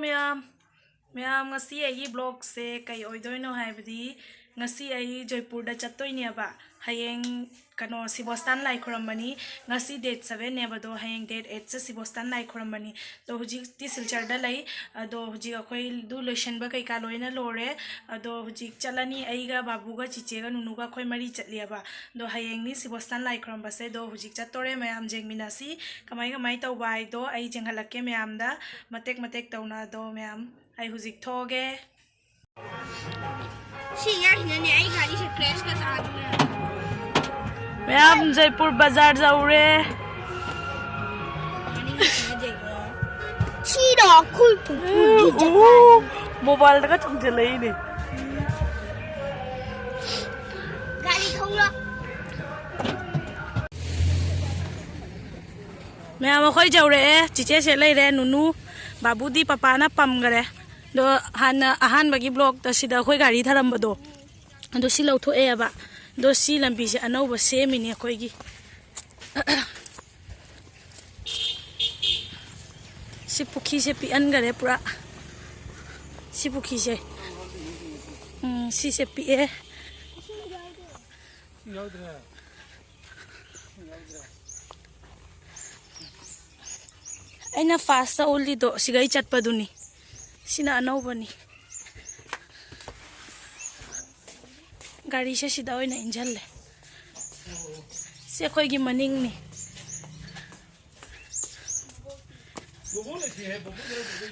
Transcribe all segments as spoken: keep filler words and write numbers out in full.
ꯃꯌꯥꯝ, ꯃꯌꯥꯝ, ꯉꯁꯤ ꯑꯩꯒꯤ ꯕ꯭ꯂꯣꯒꯁꯦ ꯀꯩ ꯑꯣꯏꯗꯣꯏꯅꯣ ꯍꯥꯏꯕꯗꯤ, ꯉꯁꯤ ꯑꯩ ꯖꯣꯏꯄꯨꯔꯗ ꯆꯠꯇꯣꯏꯅꯦꯕ꯫ ꯍꯌꯦꯡ ꯀꯩꯅꯣ, ꯁꯤꯕꯣꯁꯇꯥꯟ ꯂꯥꯏ ꯈꯨꯔꯝꯕꯅꯤ꯫ ꯉꯁꯤ ꯗꯦꯠ ꯁꯕꯦꯟꯅꯦꯕ, ꯑꯗꯣ ꯍꯌꯦꯡ ꯗꯦꯠ ꯑꯩꯠꯁꯦ ꯁꯤꯕꯣꯁꯇꯥꯟ ꯂꯥꯏ ꯈꯨꯔꯝꯕꯅꯤ꯫ ꯑꯗꯣ ꯍꯧꯖꯤꯛꯇꯤ ꯁꯤꯜꯆꯔꯗ ꯂꯩ꯫ ꯑꯗꯣ ꯍꯧꯖꯤꯛ ꯑꯩꯈꯣꯏꯗꯨ ꯂꯣꯏꯁꯤꯟꯕ ꯀꯩꯀꯥ ꯂꯣꯏꯅ ꯂꯣꯏꯔꯦ꯫ ꯑꯗꯣ ꯍꯧꯖꯤꯛ ꯆꯠꯂꯅꯤ, ꯑꯩꯒ ꯕꯥꯕꯨꯒ ꯆꯤꯆꯦꯒ ꯅꯨꯅꯨꯒ ꯑꯩꯈꯣꯏ ꯃꯔꯤ ꯆꯠꯂꯦꯕ꯫ ꯑꯗꯣ ꯍꯌꯦꯡꯅꯤ ꯁꯤꯕꯣꯁꯇꯥꯟ ꯂꯥꯏ ꯈꯨꯔꯝꯕꯁꯦ꯫ ꯑꯗꯣ ꯍꯧꯖꯤꯛ ꯆꯠꯇꯣꯔꯦ, ꯃꯌꯥꯝ ꯌꯦꯡꯃꯤꯟꯅꯁꯤ ꯀꯃꯥꯏ ꯀꯃꯥꯏ ꯇꯧꯕ ꯍꯥꯏꯗꯣ ꯑꯩ ꯌꯦꯡꯍꯜꯂꯛꯀꯦ ꯃꯌꯥꯝꯗ, ꯃꯇꯦꯛ ꯃꯇꯦꯛ ꯇꯧꯅ꯫ ꯑꯗꯣ ꯃꯌꯥꯝ, ꯑꯩ ꯍꯧꯖꯤꯛ ꯊꯣꯛꯑꯒꯦ꯫ ꯁꯤ ꯌꯥꯏꯁꯤꯅꯅꯦ ꯑꯩ ꯒꯥꯔꯤꯁꯦ ꯀ꯭ꯔꯦꯁꯀ ꯇꯥꯗꯅ꯫ ꯃꯌꯥꯝ, ꯖꯩꯄꯨꯔ ꯕꯖꯥꯔ ꯌꯧꯔꯦ꯫ ꯁꯤꯗ ꯑꯩꯈꯣꯏ ꯄꯨꯄꯨꯒꯤ ꯖꯒꯥꯅꯤ꯫ ꯃꯣꯕꯥꯏꯜꯗꯒ ꯆꯣꯡꯁꯤꯜꯂꯛꯏꯅꯦ꯫ ꯒꯥꯔꯤ ꯊꯧꯔꯣ꯫ ꯃꯌꯥꯝ, ꯑꯩꯈꯣꯏ ꯌꯧꯔꯛꯑꯦ꯫ ꯆꯤꯆꯦꯁꯦ ꯂꯩꯔꯦ, ꯅꯨꯅꯨ, ꯕꯥꯕꯨꯗꯤ ꯄꯄꯥꯅ ꯄꯝꯈꯔꯦ꯫ ꯑꯗꯣ ꯍꯥꯟꯅ ꯑꯍꯥꯟꯕꯒꯤ ꯕ꯭ꯂꯣꯛꯇ ꯁꯤꯗ ꯑꯩꯈꯣꯏ ꯒꯥꯔꯤ ꯊꯔꯝꯕꯗꯣ, ꯑꯗꯣ ꯁꯤ ꯂꯧꯊꯣꯛꯑꯦꯕ꯫ ꯑꯗꯣ ꯁꯤ ꯂꯝꯕꯤꯁꯦ ꯑꯅꯧꯕ ꯁꯦꯝꯃꯤꯅꯦ ꯑꯩꯈꯣꯏꯒꯤ꯫ ꯁꯤ ꯄꯨꯈ꯭ꯔꯤꯁꯦ ꯄꯤꯛꯍꯟꯈꯔꯦ ꯄꯨꯔꯥ꯫ ꯁꯤ ꯄꯨꯈ꯭ꯔꯤꯁꯦ꯫ ꯎꯝ, ꯁꯤꯁꯦ ꯄꯤꯛꯑꯦ꯫ ꯑꯩꯅ ꯐꯥꯁꯇ ꯎꯠꯂꯤꯗꯣ ꯁꯤꯒꯩ ꯆꯠꯄꯗꯨꯅꯤ꯫ ꯁꯤꯅ ꯑꯅꯧꯕꯅꯤ꯫ ꯒꯥꯔꯤꯁꯦ ꯁꯤꯗ ꯑꯣꯏꯅ ꯏꯟꯁꯤꯜꯂꯦ꯫ ꯁꯤ ꯑꯩꯈꯣꯏꯒꯤ ꯃꯅꯤꯡꯅꯤ꯫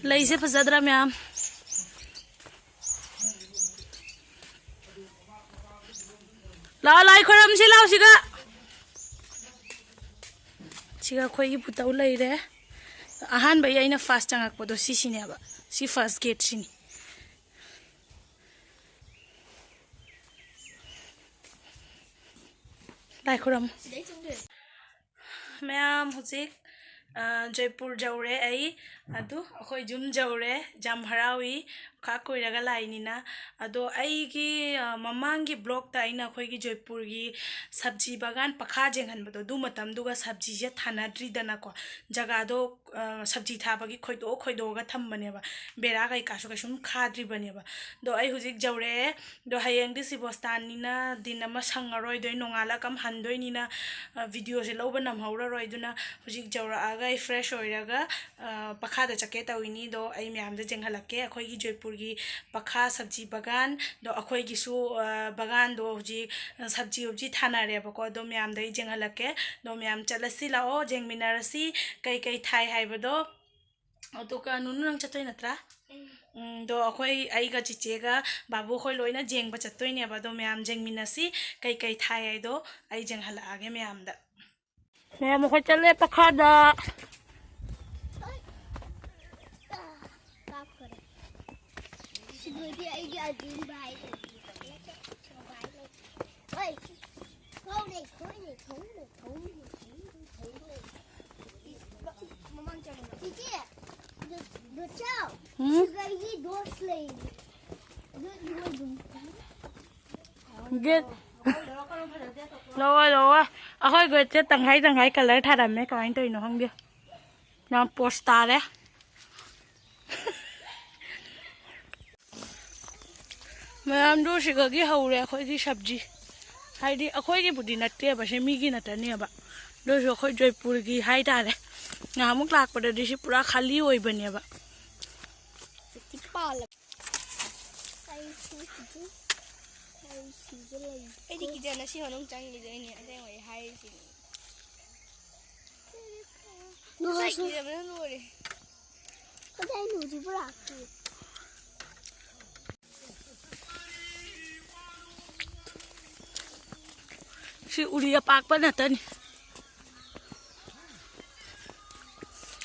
ꯂꯩꯁꯦ ꯐꯖꯗ꯭ꯔꯥ ꯃꯌꯥꯝ? ꯂꯥꯛꯑꯣ, ꯂꯥꯏ ꯈꯣꯏꯔꯝꯁꯤ ꯂꯥꯛꯑꯣ ꯁꯤꯒ꯫ ꯁꯤꯒ ꯑꯩꯈꯣꯏꯒꯤ ꯄꯨꯇꯧ ꯂꯩꯔꯦ꯫ ꯑꯍꯥꯟꯕꯒꯤ ꯑꯩꯅ ꯐꯥꯁ ꯆꯪꯉꯛꯄꯗꯣ ꯁꯤꯁꯤꯅꯦꯕ꯫ ꯁꯤ ꯐꯥꯁ ꯒꯦꯠꯁꯤꯅꯤ꯫ ꯂꯥꯏ ꯈꯨꯔꯝ꯫ ꯃꯌꯥꯝ, ꯍꯧꯖꯤꯛ, ꯑ, ꯖꯣꯏꯄꯨꯔ ꯌꯧꯔꯦ ꯑꯩ꯫ ꯑꯗꯨ ꯑꯩꯈꯣꯏ ꯌꯨꯝ ꯌꯧꯔꯦ꯫ ꯌꯥꯝ ꯍꯔꯥꯎꯏ꯫ ꯈꯥ ꯀꯨꯏꯔꯒ ꯂꯥꯛꯏꯅꯤꯅ꯫ ꯑꯗꯣ ꯑꯩꯒꯤ, ꯑ, ꯃꯃꯥꯡꯒꯤ ꯕ꯭ꯂꯣꯛꯇ ꯑꯩꯅ ꯑꯩꯈꯣꯏꯒꯤ ꯖꯣꯏꯄꯨꯔꯒꯤ ꯁꯕꯖꯤ ꯕꯒꯥꯟ ꯄꯈꯥ ꯌꯦꯡꯍꯟꯕꯗꯣ, ꯑꯗꯨ ꯃꯇꯝꯗꯨꯒ ꯁꯕꯖꯤꯁꯦ ꯊꯥꯅꯗ꯭ꯔꯤꯗꯅꯀꯣ꯫ ꯖꯒꯥꯗꯣ, ꯑ, ꯁꯕꯖꯤ ꯊꯥꯕꯒꯤ ꯈꯣꯏꯗꯣꯛ ꯈꯣꯏꯗꯣꯛꯑꯒ ꯊꯝꯕꯅꯦꯕ꯫ ꯕꯦꯔꯥ ꯀꯩꯀꯥꯁꯨ ꯀꯩꯁꯨꯝ ꯈꯥꯗ꯭ꯔꯤꯕꯅꯦꯕ꯫ ꯑꯗꯣ ꯑꯩ ꯍꯧꯖꯤꯛ ꯌꯧꯔꯛꯑꯦ꯫ ꯑꯗꯣ ꯍꯌꯦꯡꯗꯤ ꯁꯤꯕꯣꯁꯇꯥꯟꯅꯤꯅ ꯗꯤꯟ ꯑꯃ ꯁꯪꯉꯔꯣꯏ꯫ ꯑꯗꯣ ꯑꯩ ꯅꯣꯡꯉꯥꯜꯂꯒ ꯑꯃ ꯍꯟꯗꯣꯏꯅꯤꯅ, ꯑ, ꯚꯤꯗꯤꯑꯣꯁꯦ ꯂꯧꯕ ꯅꯪꯍꯧꯔꯔꯣꯏ꯫ ꯑꯗꯨꯅ ꯍꯧꯖꯤꯛ ꯌꯧꯔꯛꯑꯒ ꯑꯩ ꯐ꯭ꯔꯦꯁ ꯑꯣꯏꯔꯒ, ꯑ, ꯄꯈꯥꯗ ꯆꯠꯀꯦ ꯇꯧꯏꯅꯤ꯫ ꯑꯗꯣ ꯑꯩ ꯃꯌꯥꯝꯗ ꯌꯦꯡꯍꯜꯂꯛꯀꯦ꯫ ꯑꯩꯈꯣꯏꯒꯤ ꯖꯣꯏꯄꯨꯔꯒꯤ ꯄꯈꯥ ꯁꯕꯖꯤ ꯕꯒꯥꯟ, ꯑꯗꯣ ꯑꯩꯈꯣꯏꯒꯤꯁꯨ, ꯑ, ꯕꯒꯥꯟꯗꯣ ꯍꯧꯖꯤꯛ, ꯑ, ꯁꯕꯖꯤ ꯍꯧꯖꯤꯛ ꯊꯥꯅꯔꯦꯕꯀꯣ꯫ ꯑꯗꯣ ꯃꯌꯥꯝꯗ ꯑꯩ ꯌꯦꯡꯍꯜꯂꯛꯀꯦ꯫ ꯑꯗꯣ ꯃꯌꯥꯝ ꯆꯠꯂꯁꯤ ꯂꯥꯛꯑꯣ, ꯌꯦꯡꯃꯤꯟꯅꯔꯁꯤ ꯀꯩ ꯀꯩ ꯊꯥꯏ ꯍꯥꯏꯕꯗꯣ꯫ ꯑꯗꯨꯒ ꯅꯨꯅꯨ, ꯅꯪ ꯆꯠꯇꯣꯏ ꯅꯠꯇ꯭ꯔꯥ? ꯎꯝ, ꯑꯗꯣ ꯑꯩꯈꯣꯏ, ꯑꯩꯒ ꯆꯤꯆꯦꯒ ꯕꯥꯕꯨ ꯑꯩꯈꯣꯏ ꯂꯣꯏꯅ ꯌꯦꯡꯕ ꯆꯠꯇꯣꯏꯅꯦꯕ꯫ ꯑꯗꯣ ꯃꯌꯥꯝ ꯌꯦꯡꯃꯤꯟꯅꯁꯤ ꯀꯩ ꯀꯩ ꯊꯥꯏ ꯍꯥꯏꯗꯣ꯫ ꯑꯩ ꯌꯦꯡꯍꯜꯂꯛꯑꯒꯦ ꯃꯌꯥꯝꯗ꯫ ꯃꯌꯥꯝ ꯑꯩꯈꯣꯏ ꯆꯠꯂꯦ ꯄꯈꯥꯗ꯫ ꯁꯤꯗꯗꯤ ꯑꯩꯒꯤ ꯑꯗꯨꯝ ꯚꯥꯏ ꯂꯩ꯫ ꯍꯣꯏ꯫ ꯊꯧꯅꯦ, ꯊꯧꯅꯦ, ꯊꯧꯅꯦ, ꯊꯧꯅꯦ, ꯊꯧꯅꯦ꯫ ꯆꯤꯆꯦ, ꯗꯣ-, ꯗꯣꯆꯥꯎ, ꯎꯝ? ꯁꯤꯒꯩꯒꯤ ꯗꯣꯁ ꯂꯩ꯫ ꯑꯗꯨ ꯏꯔꯣꯏꯕꯅꯤ꯫ ꯒꯦꯠ꯫ ꯂꯧꯑꯣ, ꯂꯧꯑꯣ꯫ ꯑꯩꯈꯣꯏ ꯒꯦꯠꯁꯦ ꯇꯪꯈꯥꯏ ꯇꯪꯈꯥꯏ ꯀꯂꯔ ꯊꯥꯔꯝꯃꯦ꯫ ꯀꯃꯥꯏꯅ ꯇꯧꯔꯤꯅꯣ ꯈꯪꯗꯦ꯫ ꯌꯥꯝ ꯄꯣꯁ ꯇꯥꯔꯦ꯫ ꯃꯌꯥꯝꯗꯨ ꯁꯤꯗꯒꯤ ꯍꯧꯔꯦ ꯑꯩꯈꯣꯏꯒꯤ ꯁꯕꯖꯤ꯫ ꯍꯥꯏꯗꯤ ꯑꯩꯈꯣꯏꯒꯤꯕꯨꯗꯤ ꯅꯠꯇꯦꯕ, ꯁꯤ ꯃꯤꯒꯤ ꯅꯠꯇꯅꯦꯕ꯫ ꯑꯗꯨ ꯑꯣꯏꯔꯁꯨ ꯑꯩꯈꯣꯏ ꯖꯣꯏꯄꯨꯔꯒꯤ ꯍꯥꯏꯇꯥꯔꯦ꯫ ꯅꯍꯥꯟꯃꯨꯛ ꯂꯥꯛꯄꯗꯗꯤ ꯁꯤ ꯄꯨꯔꯥ ꯈꯥꯂꯤ ꯑꯣꯏꯕꯅꯦꯕ꯫ ꯑꯩ ꯁꯤꯒ ꯂꯩ꯫ ꯑꯩꯗꯤ ꯀꯤꯖꯅ ꯁꯤ ꯃꯅꯨꯡ ꯆꯪꯈꯤꯗꯣꯏꯅꯦ, ꯑꯁꯦꯡꯕꯩ ꯍꯥꯏꯔꯤꯁꯤꯅꯦ꯫ ꯉꯁꯥꯏ ꯅꯣꯡꯁꯨ ꯀꯤꯖꯕꯅ ꯂꯣꯏꯔꯦ꯫ ꯀꯗꯥꯏ ꯅꯣꯡꯁꯤꯕꯨ ꯂꯥꯛꯇꯦ? ꯁꯤ ꯎꯔꯤ ꯑꯄꯥꯛꯄ ꯅꯠꯇꯅꯤ꯫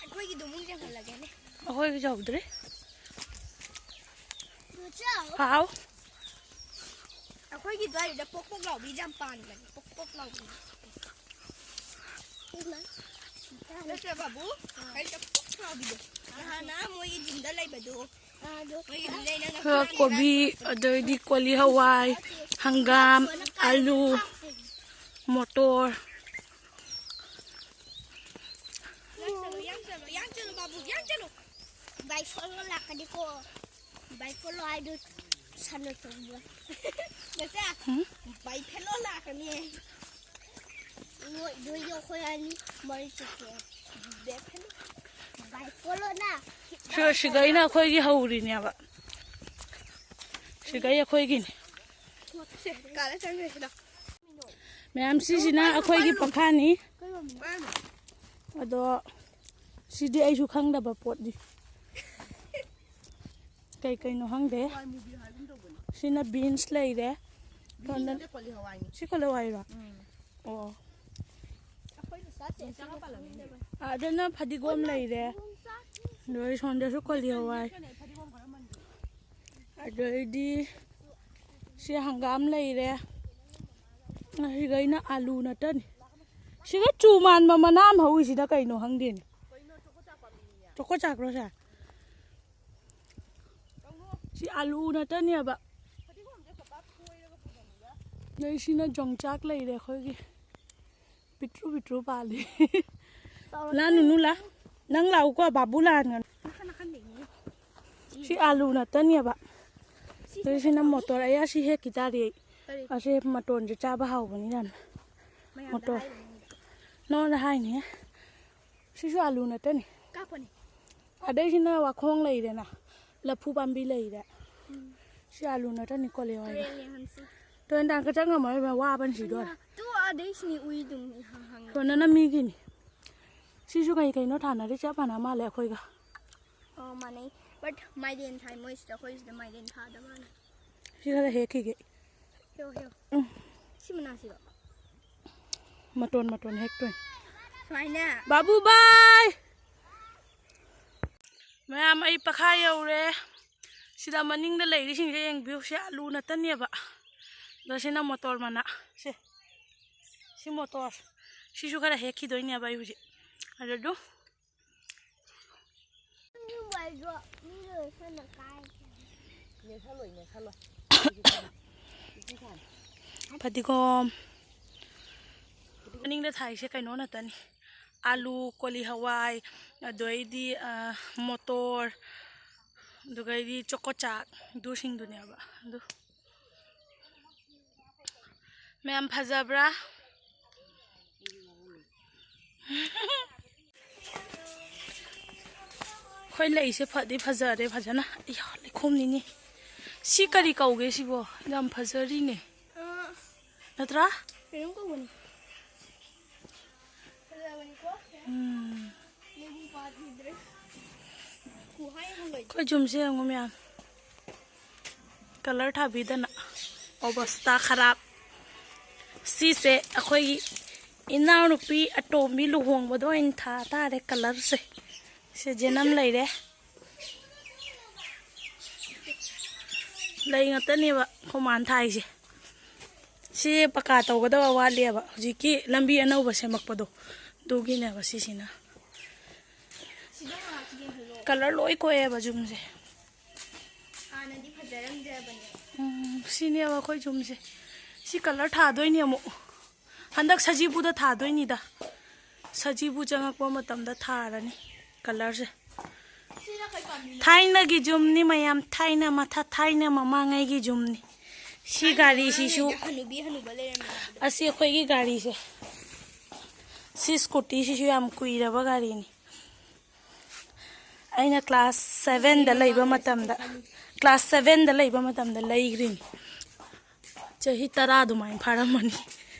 ꯑꯩꯈꯣꯏꯒꯤꯗꯣ ꯑꯃꯨꯛ ꯌꯦꯡꯍꯜꯂꯒꯦꯅꯦ꯫ ꯑꯩꯈꯣꯏꯒꯤ ꯌꯧꯗ꯭ꯔꯤ꯫ ꯆꯥꯎ꯫ ꯍꯥꯎ꯫ ꯑꯩꯈꯣꯏꯒꯤ ꯑꯗꯨꯋꯥꯏꯗ ꯄꯣꯛ ꯄꯣꯛ ꯂꯥꯎꯕꯤ ꯌꯥꯝ ꯄꯥꯟꯕꯅꯦ꯫ ꯄꯣꯛ ꯄꯣꯛ ꯂꯥꯎꯕꯤ꯫ ꯅꯠꯇ꯭ꯔ ꯕꯥꯕꯨ? ꯑꯥ꯫ ꯑꯩ ꯄꯣꯛ ꯄꯣꯛ ꯂꯥꯎꯕꯤꯗꯣ꯫ ꯅꯍꯥꯟ ꯑꯥ ꯃꯣꯏꯒꯤ ꯖꯤꯝꯗ ꯂꯩꯕꯗꯣ꯫ ꯀꯣꯕꯤ, ꯑꯗꯩꯗꯤ ꯀꯣꯂꯤ ꯍꯋꯥꯏ, ꯍꯪꯒꯥꯝ, ꯑꯂꯨ, ꯃꯣꯇꯣꯔ꯫ ꯌꯥꯡ ꯆꯠꯂꯣ, ꯌꯥꯡ ꯆꯠꯂꯣ, ꯌꯥꯡ ꯆꯠꯂꯣ, ꯕꯥꯕꯨ, ꯌꯥꯡ ꯆꯠꯂꯣ꯫ ꯕꯥꯏ ꯐꯣꯂꯣ ꯂꯥꯛꯀꯅꯤꯀꯣ꯫ ꯕꯥꯏ ꯐꯣꯂꯣ ꯍꯥꯏꯗꯨ ꯁꯥꯟꯅ ꯊꯣꯡꯕ꯫ ꯅꯠꯇꯦ, ꯎꯝ? ꯕꯥꯏ ꯐꯦꯂꯣ ꯂꯥꯛꯀꯅꯤ꯫ ꯅꯣꯏ, ꯅꯣꯏ ꯑꯩꯈꯣꯏ ꯑꯅꯤ ꯃꯔꯤ ꯆꯠꯀꯦ꯫ Buffalo. ꯕꯥꯏ ꯐꯣꯂꯣꯅ꯫ ꯁꯤ-, ꯁꯤꯒꯩꯅ ꯑꯩꯈꯣꯏꯒꯤ ꯍꯧꯔꯤꯅꯦꯕ꯫ ꯁꯤꯒꯩ ꯑꯩꯈꯣꯏꯒꯤꯅꯤ꯫ ꯁꯦ, ꯀꯥꯗ ꯆꯪꯈ꯭ꯔꯦ ꯁꯤꯗ꯫ ꯃꯌꯥꯝ, ꯁꯤꯁꯤꯅ ꯑꯩꯈꯣꯏꯒꯤ ꯄꯈꯥꯅꯤ꯫ ꯑꯗꯣ ꯁꯤꯗꯤ ꯑꯩꯁꯨ ꯈꯪꯗꯕ ꯄꯣꯠꯅꯤ꯫ ꯀꯩ ꯀꯩꯅꯣ ꯈꯪꯗꯦ꯫ ꯁꯤꯅ ꯕꯤꯟꯁ ꯂꯩꯔꯦ꯫ ꯁꯣꯝꯗ-, ꯁꯤ ꯀꯣꯂꯤ ꯍꯋꯥꯏꯔꯣ? ꯑꯣ꯫ ꯑꯗꯨꯅ ꯐꯗꯤꯒꯣꯝ ꯂꯩꯔꯦ꯫ ꯑꯗꯨꯒ ꯁꯣꯝꯗꯁꯨ ꯀꯣꯂꯤ ꯍꯋꯥꯏ꯫ ꯑꯗꯩꯗꯤ ꯁꯤ ꯍꯪꯒꯥꯝ ꯂꯩꯔꯦ꯫ ꯑꯁꯤꯒꯩꯅ ꯑꯂꯨ ꯅꯠꯇꯅꯤ꯫ ꯁꯤꯒ ꯆꯨ ꯃꯥꯟꯕ ꯃꯅꯥ ꯑꯃ ꯍꯧꯔꯤꯁꯤꯅ ꯀꯩꯅꯣ ꯈꯪꯗꯦꯅꯦ꯫ ꯆꯣꯀꯣ ꯆꯥꯛꯂꯣ ꯁꯦ? ꯁꯤ ꯑꯂꯨ ꯅꯠꯇꯅꯦꯕ꯫ ꯑꯗꯩ ꯁꯤꯅ ꯌꯣꯡꯆꯥꯛ ꯂꯩꯔꯦ ꯑꯩꯈꯣꯏꯒꯤ꯫ ꯄꯤꯛꯇ꯭ꯔꯨ ꯄꯤꯛꯇ꯭ꯔꯨ ꯄꯥꯜꯂꯤ꯫ ꯆꯥꯎꯔꯛꯇ꯭ꯔꯦ꯫ ꯂꯥꯛꯅꯨ ꯂꯥ꯫ ꯅꯪ ꯂꯥꯛꯎꯀꯣ, ꯕꯥꯕꯨ ꯂꯥꯛꯍꯟꯒꯅꯨ꯫ ꯅꯥꯀꯟ ꯅꯥꯀꯟꯗꯩꯅꯦ꯫ ꯁꯤ ꯑꯂꯨ ꯅꯠꯇꯅꯦꯕ꯫ ꯁꯤꯁꯤꯅ ꯑꯗꯨ ꯁꯤꯅ ꯀꯩꯅꯣꯅꯤ? ꯃꯣꯇꯣꯔ ꯑꯌꯥ ꯁꯤ ꯍꯦꯛꯈꯤ ꯇꯥꯔꯦ ꯑꯩ꯫ ꯀꯔꯤ? ꯑꯁꯤ ꯃꯇꯣꯟꯁꯦ ꯆꯥꯕ ꯍꯥꯎꯕꯅꯤ ꯌꯥꯝꯅ꯫ ꯃꯌꯥꯝꯗ ꯃꯣꯇꯣꯔ꯫ ꯍꯥꯏꯔꯤꯅꯦ꯫ ꯅꯉꯣꯟꯗ ꯍꯥꯏꯅꯤꯍꯦ꯫ ꯁꯤꯁꯨ ꯑꯂꯨ ꯅꯠꯇꯅꯤ꯫ ꯀꯥꯞꯄꯅꯤ꯫ ꯑꯗꯩꯁꯤꯅ ꯋꯥꯈꯣꯡ ꯂꯩꯔꯦꯅ꯫ ꯂꯐꯨ ꯄꯥꯝꯕꯤ ꯂꯩꯔꯦ꯫ ꯎꯝ꯫ ꯁꯤ ꯑꯂꯨ ꯅꯠꯇꯅꯤ ꯀꯣꯂꯦ ꯍꯋꯥꯏꯒ꯫ ꯇꯨꯔꯦꯜ ꯌꯦꯡꯍꯟꯁꯤ꯫ ꯇꯨꯔꯦꯜ ꯗꯥꯡ ꯆꯪ ꯉꯝꯃꯔꯣꯏ, ꯃꯌꯥꯝ ꯋꯥꯕꯅ ꯁꯤꯗꯣꯔꯦ꯫ ꯑꯌꯥ, ꯇꯨ ꯑꯗꯩ ꯁꯤꯅꯤ ꯎꯏ ꯑꯗꯨꯝ ꯍꯪ-, ꯍꯪꯉꯦ꯫ ꯁꯣꯝꯗꯅ ꯃꯤꯒꯤꯅꯤ꯫ ꯁꯤꯁꯨ ꯀꯩ ꯀꯩꯅꯣ ꯊꯥꯅꯔꯤ ꯆꯞ ꯃꯥꯟꯅ ꯃꯥꯜꯂꯦ ꯑꯩꯈꯣꯏꯒ꯫ ꯑꯣ, ꯃꯥꯟꯅꯩ꯫ But ꯃꯥꯏꯔꯦꯟ ꯊꯥꯏ ꯃꯣꯏꯁꯤꯗ, ꯑꯩꯈꯣꯏ ꯁꯤꯗ ꯃꯥꯏꯔꯦꯟ ꯊꯥꯗꯕ ꯃꯥꯜꯂꯦ꯫ ꯁꯤ ꯈꯔ ꯍꯦꯛꯈꯤꯒꯦ꯫ ꯍꯦꯛꯑꯣ, ꯍꯦꯛꯑꯣ꯫ ꯎꯝ꯫ ꯁꯤ ꯃꯅꯥꯁꯤꯔꯣ? ꯃꯇꯣꯟ ꯃꯇꯣꯟ ꯍꯦꯛꯇꯣꯏꯅꯤ꯫ ꯁꯨꯃꯥꯏꯅ꯫ ꯕꯥꯕꯨ ꯕꯥꯏ! ꯃꯌꯥꯝ, ꯑꯩ ꯄꯈꯥ ꯌꯧꯔꯦ꯫ ꯁꯤꯗ ꯃꯅꯤꯡꯗ ꯂꯩꯔꯤꯁꯤꯡꯁꯦ ꯌꯦꯡꯕꯤꯌꯨ꯫ ꯁꯤ ꯑꯂꯨ ꯅꯠꯇꯅꯦꯕ꯫ ꯑꯗꯣ ꯁꯤꯅ ꯃꯣꯇꯣꯔ ꯃꯅꯥ꯫ ꯁꯦ꯫ ꯁꯤ ꯃꯣꯇꯣꯔ꯫ ꯁꯤꯁꯨ ꯈꯔ ꯍꯦꯛꯈꯤꯗꯣꯏꯅꯦꯕ ꯑꯩ ꯍꯧꯖꯤꯛ꯫ ꯑꯗꯨ ꯑꯗꯨ ꯄꯥꯏꯗ꯭ꯔꯣ? ꯃꯤ ꯂꯣꯏ ꯁꯣꯟꯅ ꯀꯥꯏ꯫ ꯐꯗꯤꯒꯣꯝ꯫ ꯃꯅꯤꯡꯗ ꯊꯥꯏꯁꯦ ꯀꯩꯅꯣ ꯅꯠꯇꯅꯤ꯫ ꯑꯥꯂꯨ, ꯀꯣꯂꯤ ꯍꯋꯥꯏ, ꯑꯗꯩꯗꯤ, ꯑ, ꯃꯣꯇꯣꯔ, ꯑꯗꯨꯒꯩꯗꯤ ꯆꯣꯀꯣ ꯆꯥꯛ, ꯑꯗꯨꯁꯤꯡꯗꯨꯅꯦꯕ꯫ ꯑꯗꯨ ꯃꯌꯥꯝ ꯐꯖꯕ꯭ꯔꯥ? ꯑꯩꯈꯣꯏ ꯂꯩꯁꯦ ꯐꯗꯤ ꯐꯖꯔꯦ ꯐꯖꯅ꯫ ꯑꯌꯥ, ꯂꯩꯈꯣꯝꯅꯤꯅꯦ꯫ ꯁꯤ ꯀꯔꯤ ꯀꯧꯒꯦ ꯁꯤꯕꯣ? ꯌꯥꯝ ꯐꯖꯔꯤꯅꯦ꯫ ꯑ, ꯅꯠꯇ꯭ꯔꯥ? ꯀꯩꯅꯣꯝ ꯀꯧꯕꯅꯤ꯫ ꯐꯖꯕꯅꯤꯀꯣ? ꯎꯝ꯫ ꯅꯣꯏꯕꯨ ꯄꯥꯠꯈꯤꯗ꯭ꯔꯦ꯫ ꯈꯨꯍꯥꯏ ꯑꯃ ꯂꯩ꯫ ꯑꯩꯈꯣꯏ ꯌꯨꯝꯁꯦ ꯌꯦꯡꯉꯨ ꯃꯌꯥꯝ꯫ ꯀꯂꯔ ꯊꯥꯕꯤꯗꯅ ꯑꯣꯕꯁꯇꯥ ꯈꯔꯥꯞ꯫ ꯁꯤꯁꯦ ꯑꯩꯈꯣꯏꯒꯤ ꯏꯅꯥꯎꯅꯨꯄꯤ ꯑꯇꯣꯝꯕꯤ ꯂꯨꯍꯣꯡꯕꯗ ꯑꯣꯏꯅ ꯊꯥ ꯇꯥꯔꯦ ꯀꯂꯔꯁꯦ꯫ ꯁꯦ ꯖꯦꯅꯝ ꯂꯩꯔꯦ꯫ ꯂꯩ ꯉꯥꯛꯇꯅꯦꯕ ꯑꯩꯈꯣꯏ ꯃꯥꯅ ꯊꯥꯏꯁꯦ꯫ ꯁꯤ ꯄꯀꯥ ꯇꯧꯒꯗꯕ ꯋꯥꯠꯂꯤꯑꯕ, ꯍꯧꯖꯤꯛꯀꯤ ꯂꯝꯕꯤ ꯑꯅꯧꯕ ꯁꯦꯝꯃꯛꯄꯗꯣ, ꯑꯗꯨꯒꯤꯅꯦꯕ ꯁꯤꯁꯤꯅ꯫ ꯁꯤꯗ ꯉꯥꯏꯍꯥꯛ ꯌꯦꯡꯍꯜꯂꯣ꯫ ꯀꯂꯔ ꯂꯣꯏ ꯀꯣꯛꯑꯦꯕ ꯌꯨꯝꯁꯦ꯫ ꯍꯥꯟꯅꯗꯤ ꯐꯖꯔꯝꯗ꯭ꯔꯕꯅꯦ꯫ ꯎꯝ, ꯁꯤꯅꯦꯕ ꯑꯩꯈꯣꯏ ꯌꯨꯝꯁꯦ꯫ ꯁꯤ ꯀꯂꯔ ꯊꯥꯗꯣꯏꯅꯦ ꯑꯃꯨꯛ꯫ ꯍꯟꯗꯛ ꯁꯖꯤꯕꯨꯗ ꯊꯥꯗꯣꯏꯅꯤꯗ꯫ ꯁꯖꯤꯕꯨ ꯆꯪꯉꯛꯄ ꯃꯇꯝꯗ ꯊꯥꯔꯅꯤ ꯀꯂꯔꯁꯦ꯫ ꯁꯤꯅ ꯀꯩ ꯄꯥꯝꯃꯤꯅꯣ? ꯊꯥꯏꯅꯒꯤ ꯌꯨꯝꯅꯤ ꯃꯌꯥꯝ, ꯊꯥꯏꯅ ꯃꯊ-, ꯊꯥꯏꯅ ꯃꯃꯥꯡꯉꯩꯒꯤ ꯌꯨꯝꯅꯤ꯫ ꯁꯤ ꯒꯥꯔꯤꯁꯤꯁꯨ, ꯃꯃꯥꯡꯉꯩꯗ ꯍꯅꯨꯕꯤ ꯍꯅꯨꯕ ꯂꯩꯔꯝꯃꯦ ꯍꯥꯏꯕꯗꯣ꯫ ꯑꯁꯤ ꯑꯩꯈꯣꯏꯒꯤ ꯒꯥꯔꯤꯁꯦ꯫ ꯁꯤ ꯁ꯭ꯀꯨꯇꯤꯁꯤꯁꯨ ꯌꯥꯝ ꯀꯨꯏꯔꯕ ꯒꯥꯔꯤꯅꯤ꯫ ꯑꯩꯅ ꯀ꯭ꯂꯥꯁ ꯁꯚꯦꯟꯗ ꯂꯩꯕ ꯃꯇꯝꯗ, ꯀ꯭ꯂꯥꯁ ꯁꯚꯦꯟꯗ ꯂꯩꯕ ꯃꯇꯝꯗ ꯂꯩꯈ꯭ꯔꯤꯅꯤ꯫ ꯆꯍꯤ ꯇꯔꯥ ꯑꯗꯨꯃꯥꯏꯅ ꯐꯥꯔꯝꯃꯅꯤ꯫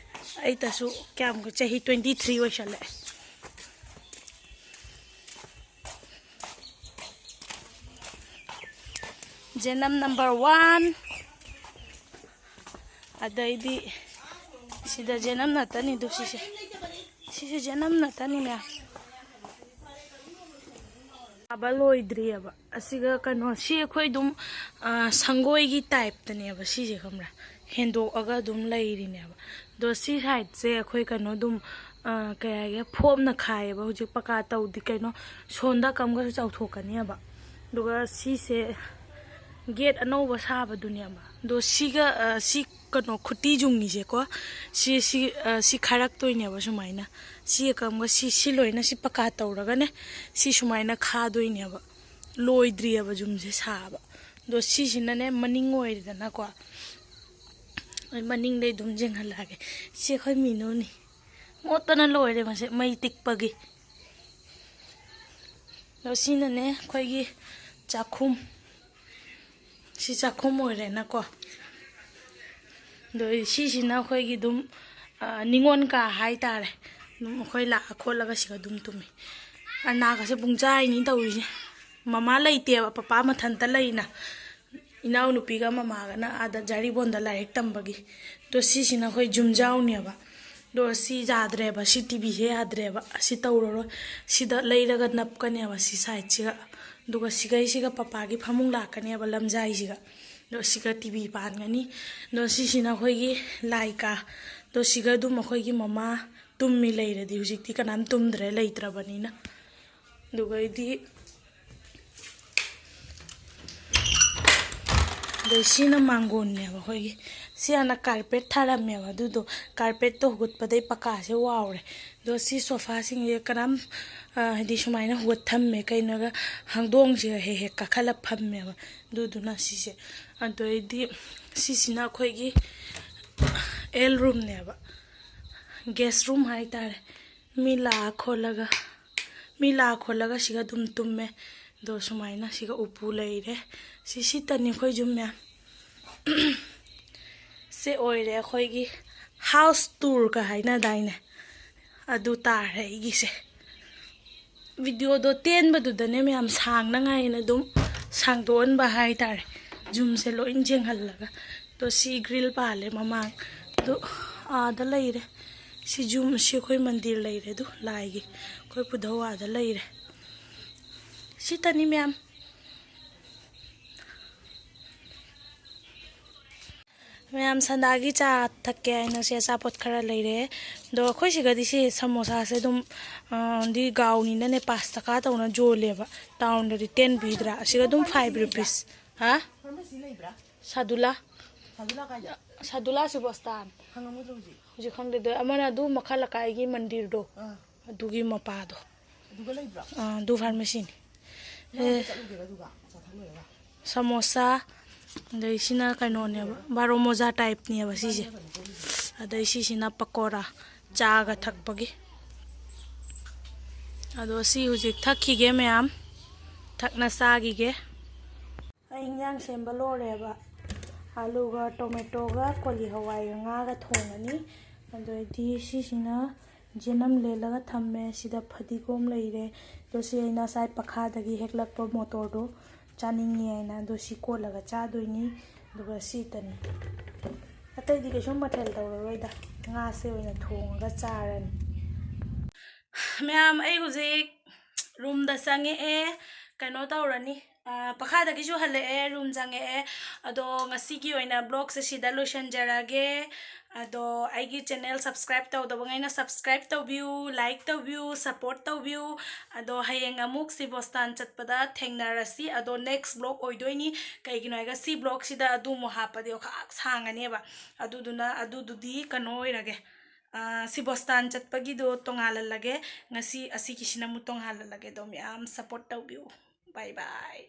ꯑꯩꯇꯁꯨ ꯀꯌꯥꯝ ꯀꯨꯏ-, ꯆꯍꯤ twenty three ꯑꯣꯏꯁꯜꯂꯛꯑꯦ꯫ ꯖꯦꯅꯝ number one꯫ ꯑꯗꯩꯗꯤ ꯁꯤꯗ ꯖꯦꯅꯝ ꯅꯠꯇꯅꯤꯗꯣ ꯁꯤꯁꯦ꯫ ꯁꯤꯁꯦ ꯖꯦꯅꯝ ꯅꯠꯇꯅꯤ ꯃꯌꯥꯝ꯫ ꯁꯥꯕ ꯂꯣꯏꯗ꯭ꯔꯤꯑꯕ꯫ ꯑꯁꯤꯒ ꯀꯩꯅꯣ, ꯁꯤ ꯑꯩꯈꯣꯏ ꯑꯗꯨꯝ, ꯑ, ꯁꯪꯒꯣꯏꯒꯤ ꯇꯥꯏꯞꯇꯅꯦꯕ ꯁꯤꯁꯦ, ꯈꯪꯕ꯭ꯔꯥ? ꯍꯦꯟꯗꯣꯛꯑꯒ ꯑꯗꯨꯝ ꯂꯩꯔꯤꯅꯦꯕ꯫ ꯑꯗꯣ ꯁꯤ ꯁꯥꯏꯠꯁꯦ ꯑꯩꯈꯣꯏ ꯀꯩꯅꯣ ꯑꯗꯨꯝ, ꯑ, ꯀꯩ ꯍꯥꯏꯒꯦ, ꯐꯣꯝꯅ ꯈꯥꯏꯌꯦꯕ꯫ ꯍꯧꯖꯤꯛ ꯄꯀꯥ ꯇꯧꯗꯤ ꯀꯩꯅꯣ, ꯁꯣꯟꯗ ꯀꯝꯒꯁꯨ ꯆꯥꯎꯊꯣꯛꯀꯅꯦꯕ꯫ ꯑꯗꯨꯒ ꯁꯤꯁꯦ ꯒꯦꯠ ꯑꯅꯧꯕ ꯁꯥꯕꯗꯨꯅꯦꯕ꯫ ꯑꯗꯣ ꯁꯤꯒ, ꯑ, ꯁꯤ ꯀꯩꯅꯣ, ꯈꯨꯇꯤ ꯌꯨꯡꯉꯤꯁꯦꯀꯣ, ꯁꯤ, ꯁꯤ, ꯑ, ꯁꯤ ꯈꯥꯏꯔꯛꯇꯣꯏꯅꯦꯕ ꯁꯨꯃꯥꯏꯅ꯫ ꯁꯤ ꯀꯝꯒ ꯁꯤ, ꯁꯤ ꯂꯣꯏꯅ ꯁꯤ ꯄꯀꯥ ꯇꯧꯔꯒꯅꯦ, ꯁꯤ ꯁꯨꯃꯥꯏꯅ ꯈꯥꯗꯣꯏꯅꯦꯕ꯫ ꯂꯣꯏꯗ꯭ꯔꯤꯑꯕ ꯌꯨꯝꯁꯦ ꯁꯥꯕ꯫ ꯑꯗꯣ ꯁꯤꯁꯤꯅꯅꯦ ꯃꯅꯤꯡ ꯑꯣꯏꯔꯦꯗꯅꯀꯣ꯫ ꯑꯩ ꯃꯅꯤꯡꯗꯩ ꯑꯗꯨꯝ ꯌꯦꯡꯍꯜꯂꯛꯑꯒꯦ꯫ ꯁꯤ ꯑꯩꯈꯣꯏ ꯃꯤꯅꯨꯅꯤ꯫ ꯃꯣꯠꯇꯅ ꯂꯣꯏꯔꯦ ꯃꯁꯦ, ꯃꯩ ꯇꯤꯛꯄꯒꯤ꯫ ꯑꯗꯣ ꯁꯤꯅꯅꯦ ꯑꯩꯈꯣꯏꯒꯤ ꯆꯥꯛꯈꯨꯝ꯫ ꯁꯤ ꯆꯥꯛꯈꯨꯝ ꯑꯣꯏꯔꯦꯅꯀꯣ꯫ ꯑꯗꯣ ꯁꯤꯁꯤꯅ ꯑꯩꯈꯣꯏꯒꯤ ꯑꯗꯨꯝ, ꯑ, ꯅꯤꯉꯣꯜ ꯀꯥ ꯍꯥꯏꯇꯥꯔꯦ꯫ ꯑꯗꯨꯝ ꯑꯩꯈꯣꯏ ꯂꯥꯛꯑ ꯈꯣꯠꯂꯒ ꯁꯤꯒ ꯑꯗꯨꯝ ꯇꯨꯝꯃꯤ꯫ ꯑꯅꯥꯒꯁꯦ ꯄꯨꯡꯆꯥꯏꯅꯤ ꯇꯧꯔꯤꯁꯦ꯫ ꯃꯃꯥ ꯂꯩꯇꯦꯕ, ꯄꯄꯥ ꯃꯊꯟꯇ ꯂꯩꯅ꯫ ꯏꯅꯥꯎꯅꯨꯄꯤꯒ ꯃꯃꯥꯒꯅ ꯑꯥꯗ ꯖꯥꯔꯤꯕꯣꯟꯗ ꯂꯥꯏꯔꯤꯛ ꯇꯝꯕꯒꯤ꯫ ꯑꯗꯣ ꯁꯤꯁꯤꯅ ꯑꯩꯈꯣꯏ ꯌꯨꯝꯖꯥꯎꯅꯦꯕ꯫ ꯑꯗꯣ ꯁꯤ ꯌꯥꯗ꯭ꯔꯦꯕ, ꯁꯤ ꯇꯤꯚꯤꯁꯦ ꯌꯥꯗ꯭ꯔꯦꯕ꯫ ꯑꯁꯤ ꯇꯧꯔꯔꯣꯏ꯫ ꯁꯤꯗ ꯂꯩꯔꯒ ꯅꯞꯀꯅꯦꯕ ꯁꯤ ꯁꯥꯏꯠꯁꯤꯒ꯫ ꯑꯗꯨꯒ ꯁꯤꯒꯩꯁꯤꯒ ꯄꯄꯥꯒꯤ ꯐꯃꯨꯡ ꯂꯥꯛꯀꯅꯦꯕ ꯂꯝꯖꯥꯏꯁꯤꯒ꯫ ꯑꯗꯣ ꯁꯤꯒ ꯇꯤꯚꯤ ꯄꯥꯟꯒꯅꯤ꯫ ꯑꯗꯣ ꯁꯤꯁꯤꯅ ꯑꯩꯈꯣꯏꯒꯤ ꯂꯥꯏ ꯀꯥ꯫ ꯑꯗꯣ ꯁꯤꯒ ꯑꯗꯨꯝ ꯑꯩꯈꯣꯏꯒꯤ ꯃꯃꯥ ꯇꯨꯝꯃꯤ ꯂꯩꯔꯗꯤ, ꯍꯧꯖꯤꯛꯇꯤ ꯀꯅꯥꯝ ꯇꯨꯝꯗ꯭ꯔꯦ ꯂꯩꯇ꯭ꯔꯕꯅꯤꯅ꯫ ꯑꯗꯨꯒꯩꯗꯤ ꯑꯗꯩ ꯁꯤꯅ ꯃꯥꯡꯒꯣꯟꯅꯦꯕ ꯑꯩꯈꯣꯏꯒꯤ꯫ ꯁꯤ ꯍꯥꯟꯅ ꯀꯥꯔꯄꯦꯠ ꯊꯥꯔꯝꯃꯦꯕ, ꯑꯗꯨꯗꯣ ꯀꯥꯔꯄꯦꯠꯇꯣ ꯍꯨꯒꯠꯄꯗꯩ ꯄꯀꯥꯁꯦ ꯋꯥꯎꯔꯦ꯫ ꯑꯗꯣ ꯁꯤ ꯁꯣꯐꯥꯁꯤꯡꯁꯦ ꯀꯅꯥꯝ, ꯑ, ꯍꯥꯏꯗꯤ ꯁꯨꯃꯥꯏꯅ ꯍꯨꯒꯠ ꯊꯝꯃꯦ꯫ ꯀꯩꯅꯣꯒ ꯍꯧꯗꯣꯡꯁꯤꯒ ꯍꯦꯛ ꯍꯦꯛ ꯀꯥꯈꯠꯂ ꯐꯝꯃꯦꯕ꯫ ꯑꯗꯨꯗꯨꯅ ꯁꯤꯁꯦ꯫ ꯑꯗꯩꯗꯤ ꯁꯤꯁꯤꯅ ꯑꯩꯈꯣꯏꯒꯤ ꯑꯦꯜ ꯔꯨꯝꯅꯦꯕ, ꯒꯦꯁ ꯔꯨꯝ ꯍꯥꯏꯇꯥꯔꯦ꯫ ꯃꯤ ꯂꯥꯛꯑ ꯈꯣꯠꯂꯒ, ꯃꯤ ꯂꯥꯛꯑ ꯈꯣꯠꯂꯒ ꯁꯤꯒ ꯑꯗꯨꯝ ꯇꯨꯝꯃꯦ꯫ ꯑꯗꯣ ꯁꯨꯃꯥꯏꯅ ꯁꯤꯒ ꯎꯄꯨ ꯂꯩꯔꯦ꯫ ꯁꯤ, ꯁꯤꯇꯅꯤ ꯑꯩꯈꯣꯏ ꯌꯨꯝ ꯃꯌꯥꯝ꯫ ꯁꯤ ꯑꯣꯏꯔꯦ ꯑꯩꯈꯣꯏꯒꯤ ꯍꯥꯎꯁ ꯇꯨꯔꯒ ꯍꯥꯏꯅꯗꯥꯏꯅꯦ? ꯑꯗꯨ ꯇꯥꯔꯦ ꯑꯩꯒꯤꯁꯦ꯫ ꯚꯤꯗꯤꯑꯣꯗꯣ ꯇꯦꯟꯕꯗꯨꯗꯅꯦ ꯃꯌꯥꯝ ꯁꯥꯡꯅꯉꯥꯏꯅ ꯑꯗꯨꯝ ꯁꯥꯡꯗꯣꯛꯍꯟꯕ ꯍꯥꯏꯇꯥꯔꯦ, ꯌꯨꯝꯁꯦ ꯂꯣꯏ ꯌꯦꯡꯍꯜꯂꯒ꯫ ꯑꯗꯣ ꯁꯤ ꯒ꯭ꯔꯤꯜ ꯄꯥꯜꯂꯦ ꯃꯃꯥꯡ꯫ ꯑꯗꯨ ꯑꯥꯗ ꯂꯩꯔꯦ꯫ ꯁꯤ ꯌꯨꯝ, ꯁꯤ ꯑꯩꯈꯣꯏ ꯃꯟꯗꯤꯔ ꯂꯩꯔꯦ꯫ ꯑꯗꯨ ꯂꯥꯏꯒꯤ ꯑꯩꯈꯣꯏ ꯄꯨꯙꯧ ꯑꯥꯗ ꯂꯩꯔꯦ꯫ ꯁꯤꯇꯅꯤ ꯃꯌꯥꯝ꯫ ꯃꯌꯥꯝ ꯁꯟꯗꯥꯒꯤ ꯆꯥ ꯊꯛꯀꯦ ꯍꯥꯏꯅ ꯁꯤ ꯑꯆꯥꯄꯣꯠ ꯈꯔ ꯂꯩꯔꯦ꯫ ꯑꯗꯣ ꯑꯩꯈꯣꯏ ꯁꯤꯒꯗꯤ ꯁꯤ ꯁꯃꯣꯁꯥꯁꯦ ꯑꯗꯨꯝ, ꯑ, ꯗꯤ ꯒꯥꯎꯅꯤꯅꯅꯦ ꯄꯥꯁ ꯇꯀꯥ ꯇꯧꯅ ꯌꯣꯜꯂꯦꯕ꯫ ꯇꯥꯎꯟꯗꯗꯤ ꯇꯦꯟ ꯄꯤꯗ꯭ꯔꯥ? ꯑꯁꯤꯒ ꯑꯗꯨꯝ ꯐꯥꯏꯚ ꯔꯨꯄꯤꯁ꯫ ꯍꯥ? ꯐꯥꯔꯃꯥꯁꯤ ꯂꯩꯕ꯭ꯔꯥ? ꯁꯥꯗꯨꯂꯥ꯫ ꯁꯥꯗꯨꯂꯥ ꯀꯥꯏꯗ? ꯁꯥꯗꯨꯂꯥ ꯁꯤꯕꯣꯁꯇꯥꯟ꯫ ꯈꯪꯉꯝꯒꯗ꯭ꯔꯣ ꯍꯧꯖꯤꯛ? ꯍꯧꯖꯤꯛ ꯈꯪꯗꯦ꯫ ꯑꯗꯣ ꯑꯃꯅ ꯑꯗꯨ ꯃꯈꯥ ꯂꯩꯀꯥꯏꯒꯤ ꯃꯟꯗꯤꯔꯗꯣ, ꯑꯥ꯫ ꯑꯗꯨꯒꯤ ꯃꯄꯥꯗꯣ꯫ ꯑꯗꯨꯒ ꯂꯩꯕ꯭ꯔꯣ? ꯑꯥ, ꯑꯗꯨ ꯐꯥꯔꯃꯥꯁꯤꯅꯤ꯫ ꯅꯪ ꯑꯦ꯫ ꯑꯝꯇ ꯆꯠꯂꯨꯒꯦꯔꯥ ꯑꯗꯨꯒ? ꯆꯥ ꯊꯛ ꯂꯣꯏꯔꯒ? ꯁꯃꯣꯁꯥ, ꯑꯗꯩ ꯁꯤꯅ ꯀꯩꯅꯣꯅꯦꯕ, ꯕꯥꯔꯣ ꯃꯣꯖꯥ ꯇꯥꯏꯞꯅꯦꯕ ꯁꯤꯁꯦ꯫ ꯏꯕꯥꯅꯤꯅ ꯀꯩꯅꯣ ꯆꯠꯂꯨꯁꯦ꯫ ꯑꯗꯩ ꯁꯤꯁꯤꯅ ꯄꯀꯣꯔꯥ, ꯆꯥꯒ ꯊꯛꯄꯒꯤ꯫ ꯑꯗꯣ ꯁꯤ ꯍꯧꯖꯤꯛ ꯊꯛꯈꯤꯒꯦ ꯃꯌꯥꯝ, ꯊꯛꯅ ꯆꯥꯈꯤꯒꯦ꯫ ꯑꯩ ꯏꯟꯖꯥꯡ ꯁꯦꯝꯕ ꯂꯣꯏꯔꯦꯕ꯫ ꯑꯂꯨꯒ ꯇꯣꯃꯦꯇꯣꯒ ꯀꯣꯂꯤ ꯍꯋꯥꯏꯒ ꯉꯥꯒ ꯊꯣꯡꯉꯅꯤ꯫ ꯑꯗꯩꯗꯤ ꯁꯤꯁꯤꯅ ꯖꯦꯅꯝ ꯂꯦꯜꯂꯒ ꯊꯝꯃꯦ꯫ ꯁꯤꯗ ꯐꯗꯤꯒꯣꯝ ꯂꯩꯔꯦ꯫ ꯑꯗꯣ ꯁꯤ ꯑꯩꯅ ꯉꯁꯥꯏ ꯄꯈꯥꯗꯒꯤ ꯍꯦꯛꯂꯛꯄ ꯃꯣꯇꯣꯔꯗꯣ ꯆꯥꯅꯤꯡꯉꯤ ꯍꯥꯏꯅ꯫ ꯑꯗꯣ ꯁꯤ ꯀꯣꯠꯂꯒ ꯆꯥꯗꯣꯏꯅꯤ꯫ ꯑꯗꯨꯒ ꯁꯤꯇꯅꯤ꯫ ꯑꯇꯩꯗꯤ ꯀꯩꯁꯨꯝ ꯃꯊꯦꯜ ꯇꯧꯔꯔꯣꯏꯗ꯫ ꯉꯥꯁꯦ ꯑꯣꯏꯅ ꯊꯣꯡꯉꯒ ꯆꯥꯔꯅꯤ꯫ ꯃꯌꯥꯝ, ꯑꯩ ꯍꯧꯖꯤꯛ ꯔꯨꯝꯗ ꯆꯪꯉꯛꯑꯦ꯫ ꯀꯩꯅꯣ ꯇꯧꯔꯅꯤ꯫ ꯑ, ꯄꯈꯥꯗꯒꯤꯁꯨ ꯍꯜꯂꯛꯑꯦ, ꯔꯨꯝ ꯆꯪꯉꯛꯑꯦ꯫ ꯑꯗꯣ ꯉꯁꯤꯒꯤ ꯑꯣꯏꯅ ꯕ꯭ꯂꯣꯒꯁꯦ ꯁꯤꯗ ꯂꯣꯏꯁꯤꯟꯖꯔꯒꯦ꯫ ꯑꯗꯣ ꯑꯩꯒꯤ ꯆꯦꯅꯦꯜ ꯁꯕꯁꯀ꯭ꯔꯥꯏꯕ ꯇꯧꯗꯕꯉꯩꯅ ꯁꯕꯁꯀ꯭ꯔꯥꯏꯕ ꯇꯧꯕꯤꯌꯨ, ꯂꯥꯏꯛ ꯇꯧꯕꯤꯌꯨ, ꯁꯞꯄꯣꯔꯠ ꯇꯧꯕꯤꯌꯨ꯫ ꯑꯗꯣ ꯍꯌꯦꯡ ꯑꯃꯨꯛ ꯁꯤꯕꯣꯁꯇꯥꯟ ꯆꯠꯄꯗ ꯊꯦꯡꯅꯔꯁꯤ꯫ ꯑꯗꯣ ꯅꯦꯛꯁ ꯕ꯭ꯂꯣꯒ ꯑꯣꯏꯗꯣꯏꯅꯤ꯫ ꯀꯩꯒꯤꯅꯣ ꯍꯥꯏꯔꯒ ꯁꯤ ꯕ꯭ꯂꯣꯒꯁꯤꯗ ꯑꯗꯨ ꯑꯃꯨꯛ ꯍꯥꯞꯄꯗꯤ ꯈꯥꯛ ꯁꯥꯡꯉꯅꯦꯕ꯫ ꯑꯗꯨꯗꯨꯅ ꯑꯗꯨꯗꯨꯗꯤ ꯀꯩꯅꯣ ꯑꯣꯏꯔꯒꯦ꯫ ꯑ, ꯁꯤꯕꯣꯁꯇꯥꯟ ꯆꯠꯄꯒꯤꯗꯣ ꯇꯣꯉꯥꯜꯍꯜꯂꯒꯦ꯫ ꯉꯁꯤ ꯑꯁꯤꯒꯤꯁꯤꯅ ꯑꯃꯨꯛ ꯇꯣꯉꯥꯜꯍꯜꯂꯒꯦ꯫ ꯑꯗꯣ ꯃꯌꯥꯝ ꯁꯞꯄꯣꯔꯠ ꯇꯧꯕꯤꯌꯨ꯫ ꯕꯥꯏ ꯕꯥꯏ꯫